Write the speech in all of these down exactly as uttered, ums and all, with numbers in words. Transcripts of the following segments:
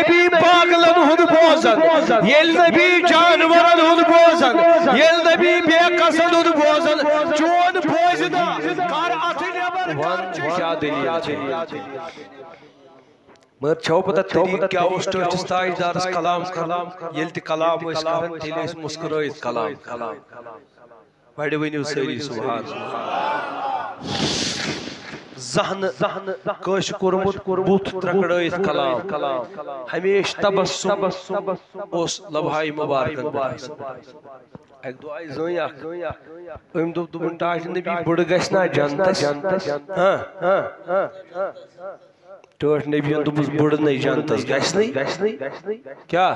نبی پاگلن ہُنٛد بوزن، ییٚلہِ نبی جانورن ہُنٛد بوزن، ییٚلہِ نبی بے کسن ہُنٛد بوزن، چون بوزنہٕ کر اتھٕ نٮ۪بر، کر وَن، چشم کیٛاہ دٔلیٖل چھِ؟ مگر چھو پتہ طریٖقہٕ کیٛاہ اوس ٹٲٹھِس تاجدارس کلام کرُن؟ ییٚلہِ تہِ کلام ٲسۍ کران، تیٚلہِ ٲسۍ مسکرٲیِتھ کلام کران۔ بڑِ ؤنِو سٲری سبحان اللہ۔ زہنہٕ، زہنہٕ کٲنٛسہِ کوٚرمُت بُتھ ترٛکڑٲیِتھ کلام۔ ہمیشہِ تبسم اوس لبہٕ ہاے مبارکن پٮ۪ٹھ آسان۔ اکہِ دۄہ آیہِ زٔنۍ اکھ، أمۍ دوٚپ، دوٚپُن، "ٹاٹھۍ نبی بُڑٕ گژھِ نا جنتس؟" ہاں۔ ٹٲٹھۍ نبی یَن دوٚپُس، "بُڑٕ نَے جنتس گژھِ نہٕ۔" کیٛاہ؟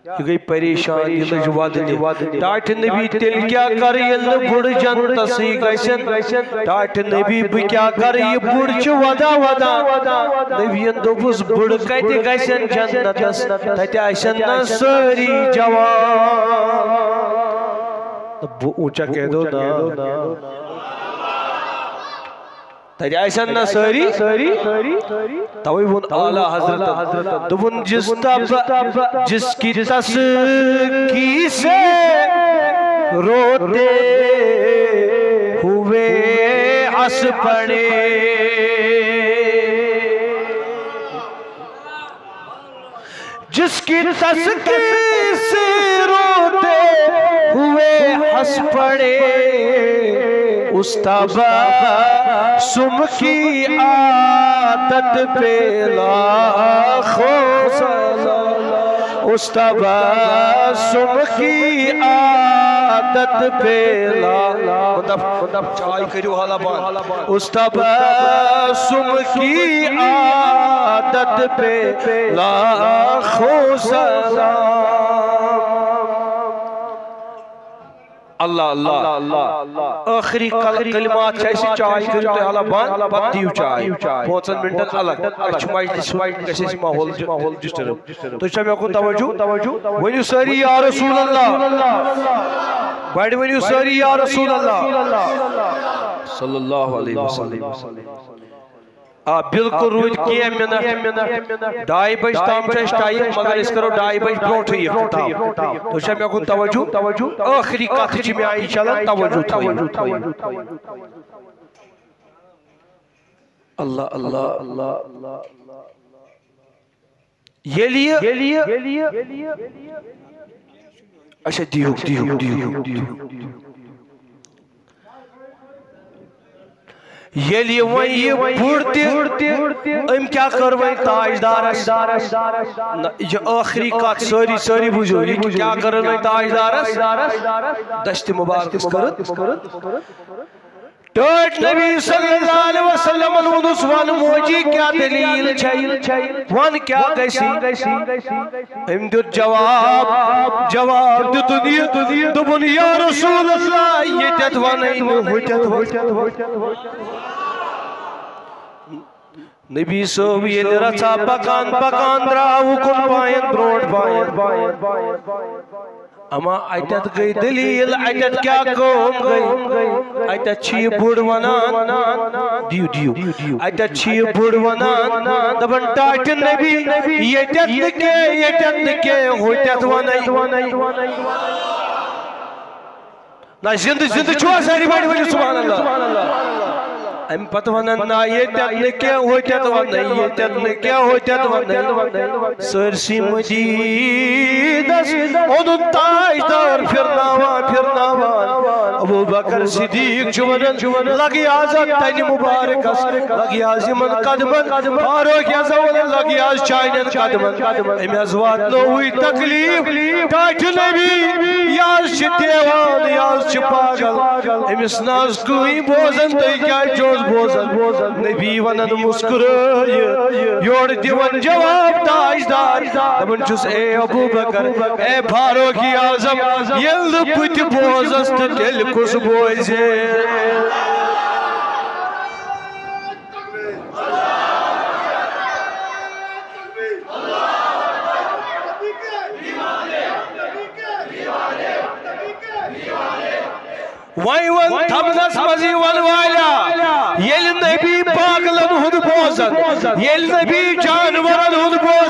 یہِ گٔے پریشان، یہِ لٔج وَدنہِ۔ ٹاٹھۍ نبی، تیٚلہِ کیٛاہ کَرٕ ییٚلہِ نہٕ بُڑٕ جنتسٕے گژھن؟ ٹاٹھۍ نبی، بہٕ کیٛاہ کَرٕ، یہِ بُڑ چھِ وَدان وَدان۔ نبی یَن دوٚپُس، "بُڑٕ کَتہِ گژھن جنتس؟ تَتہِ آسن نا سٲری جوان۔" بہٕ اونچا کہہ دو نا۔ تتہِ آسن نا سٲری؟ توے ووٚن اعلیٰ حضرتن، دوٚپُن، "جس تب، جس کی تسکی سے روتے ہوئے ہنس پڑے۔" جس کی تسکی سے روتے ہوئے ہنس پڑے، اس تبسم کی عادت پہ لاکھوں سلام۔ اس تبسم کی عادت پہ لاکھوں، مطلب، چائے کریو حالا بند۔ اس تبسم کی عادت پہ لاکھوں سلام۔ اللہ، اللہ، اللہ۔ ٲخری کل-، کلمات چھِ اَسہِ، چاے کٔرِو تُہۍ حالا بند، پتہٕ دِیِو چاے۔ پانٛژن منٹن الگ۔ اَسہِ چھُ مجلس، گژھِ اَسہِ ماحول ڈِ-، ڈسٹرب۔ تُہۍ چھا مےٚ کُن توجہ؟ ؤنِو سٲری، یا رسول اللہ۔ بڑِ ؤنِو سٲری، یا رسول اللہ۔ صلی اللہ علیہ وسلم۔ آ، بالکل روٗدۍ کینٛہہ منٹ۔ ڈاے بجہِ تام چھُ اَسہِ ٹایم، مگر أسۍ کرو ڈاے بجہِ برونٛٹھٕے اختتام۔ تُہۍ چھا مےٚ کُن توجہ؟ ٲخری کتھ چھِ مےٚ، انشاءاللہ، توجہ تھٲیِو۔ اللہ، اللہ، اللہ۔ ییٚلہِ یہِ، ییٚلہِ یہِ، اچھا، دِیِو، دِیِو، دِیِو، دِیِو۔ ییٚلہِ یہِ وۄنۍ یہِ بُڑ تہِ، أمۍ کیٛاہ کٔر وۄنۍ تاجدارس؟ نہ، یہِ ٲخری کتھ سٲری، سٲری بوٗزِو، یہِ کیٛاہ کٔر وۄنۍ تاجدارس؟ دستِ مبارکس کٔرٕن۔ ٹٲٹھۍ نبی صلی اللہ علیہ وسلمن ووٚنُس، "وَن موجی، کیٛاہ دٔلیٖل چھے؟ وَن کیٛاہ گژھِ؟" أمۍ دیُت جواب، جواب دیُتُن یہِ، دوٚپُن، "یا رسول اللہ، ییٚتٮ۪تھ وَنَے نہٕ، ہُتٮ۪تھ وَن۔" نبی صٲب ییٚلہِ رژھا پکان پکان درٛاو اُکُن پایَن برونٛٹھ پایَن۔ اما اتٮ۪تھ گٔے دٔلیٖل، اتٮ۪تھ کیٛاہ کٲم گٔے؟ اتٮ۪تھ چھِ یہِ بُڑ ونان، دِیِو، دِیِو۔ اتٮ۪تھ چھِ یہِ بُڑ ونان، دپان، "ٹاٹھۍ نبی، ییٚتٮ۪تھ نہٕ کینٛہہ، ییٚتٮ۪تھ نہٕ کینٛہہ، ہُتٮ۪تھ ونے۔" نہ، زندٕ، زندٕ چھُوا سٲری؟ بڑِ ؤنِو سبحان اللہ۔ امہِ پتہٕ ونان، "نہ، ییٚتٮ۪تھ نہٕ کینٛہہ، ہُتٮ۪تھ ونے، ییٚتٮ۪تھ نہٕ کینٛہہ، ہُتٮ۪تھ ونے۔" سٲرسٕے مدیٖنس اوٚنُن تاجدار پھِرناوان، پھِرناوان۔ ابو بکر صدیق چھُ ونان، لگہِ آز اتھ تنہِ مبارکس، لگہِ آز یِمن قدمن، فاروق اعظم ونان، لگہِ آز چانٮ۪ن قدمن۔ أمۍ حظ واتنووُے تکلیف، ٹاٹھۍ نبی، یہِ حظ چھِ دیوان، یہِ حظ چھِ پاگل۔ أمِس نہ حظ کٕہٕنۍ بوزان، تُہۍ کیٛازِ چھِوس بوزان؟ نبی ونان مسکرٲیِتھ، یورٕ دِوان جواب تاجدار۔ دپان چھُس، اے ابو بکر، اے فاروق اعظم، ییٚلہِ نہٕ بہٕ تہِ بوزس تہٕ تیٚلہِ کُس بوزِ؟ وۄنۍ وَن تھمنس منٛز یہِ وَن والیٛا، ییٚلہِ نبی پاگلن ہُنٛد بوزن، ییٚلہِ نبی جانورن ہُنٛد بوزن،